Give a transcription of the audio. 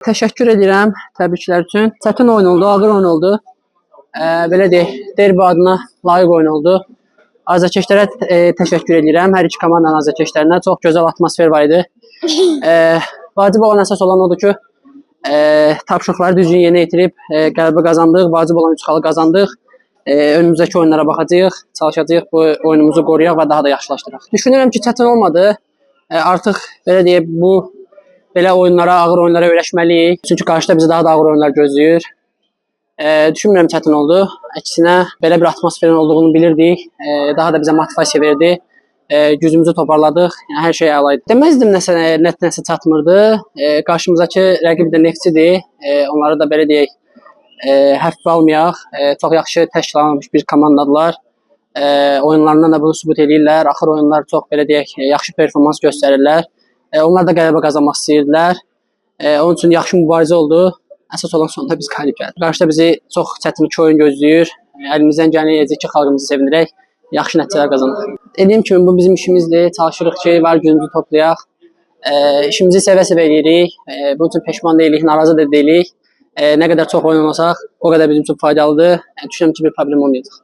Təşəkkür edirəm təbriklər üçün. Çətin oyun oldu, ağır oyun oldu. Belə deyək, derbi adına layiq oyun oldu. Azarkeşlərə təşəkkür edirəm. Hər iki komandanın azarkeşlərinə çox gözəl atmosfer var idi. Vacib olan, əsas olan odur ki, tapşırıqları düzgün yerinə yetirib qələbə qazandıq, vacib olan 3 xalı qazandıq. Önümüzdəki oyunlara baxacağıq, çalışacağıq bu oyunumuzu qoruyaq və daha da yaxşılaşdıraq. Düşünürəm ki, çətin olmadı. Artıq belə deyək, bu belə oyunlara, ağır oyunlara öyrəşməliyik. Çünki qarşıda bizi daha da ağır oyunlar gözləyir. Düşünmürəm çətin oldu. Əksinə belə bir atmosferin olduğunu bilirdik. Daha da bizə motivasiya verdi. Gücümüzü toparladıq. Yəni hər şey əla idi. Deməzdim nəsə net nəsə çatmırdı. Qarşımızdakı rəqib də Neftçidir. Onları da belə deyək, həfif almayaq. Çox yaxşı təşkil olunmuş bir komandadırlar. Oyunlarından da bunu sübut eləyirlər. Axır oyunlar çox belə deyək, yaxşı performans göstərirlər. Onlar da qələbə qazanmaq istəyirdilər. Onun üçün yaxşı mübarizə oldu. Əsas olan sonda biz qalib gəldik. Qarşıda bizi çox çətin iki oyun gözləyir. Əlimizdən gələni edəcək ki, xalqımızı sevindirək, yaxşı nəticələr qazanaq. Dediyim kimi bu bizim işimizdir. Çalışırıq ki, var gücümüzü toplayaq. İşimizi sevə-sevə eləyirik. Bunun üçün peşman deyilik, narazı da deyilik. Nə qədər çox oyun oynasaq, o qədər bizim üçün faydalıdır. Düşünürəm ki, bir problem olmayacaq.